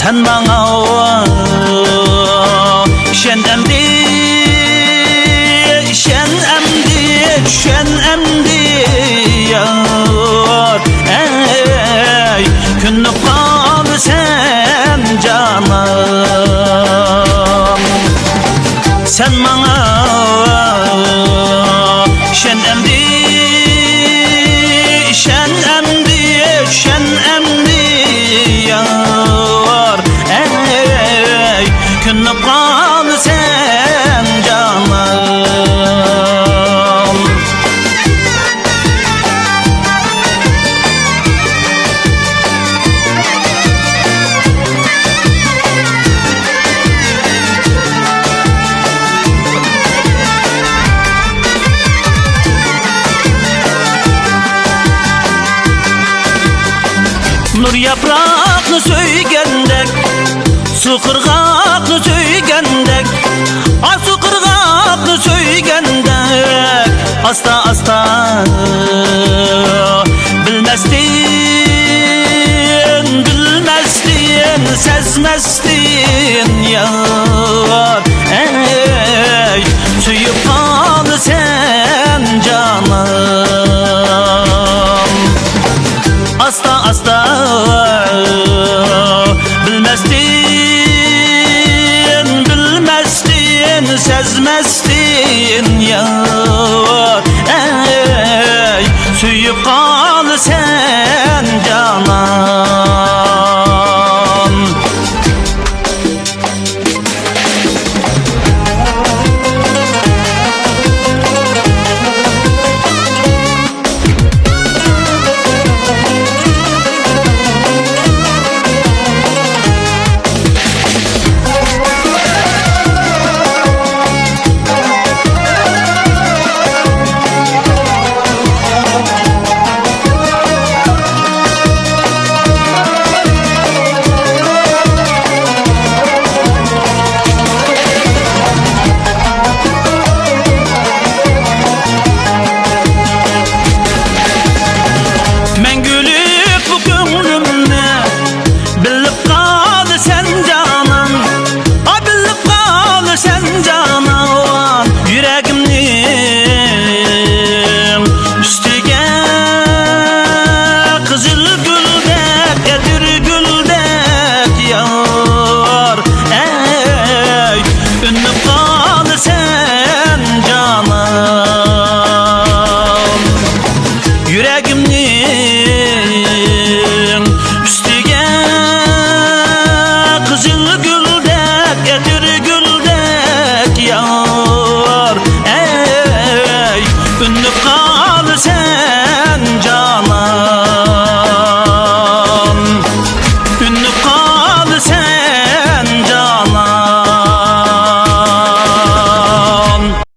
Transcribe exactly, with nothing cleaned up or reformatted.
سەن ماڭا ئىشەن ئەمدى، ئىشەن ئەمدى، چۈشەن ئەمدى، يار. ئەي، كۆنۈپ قالىسەن جانىم. سەن ماڭا ئىشەن ئەمدى، ئىشەن ئەمدى، چۈشەن ئەمدى، يار. ئەي، كۆنۈپ قالىسەن جانىم. نۇر ياپراقنى سۆيگەندەك، سۇ قىرغاقنى سۆيگەندەك، ئاسۇ قىرغاقنى سۆيگەندەك، ئاستا ئاستا بىلمەستىن، بىلمەستىن، سەزمەستىن، يار، ئەي، سۆيۈپ قالىسەن جانىم. ئاستا ئاستا بىلمەستىن، بىلمەستىن، سەزمەستىن، يار.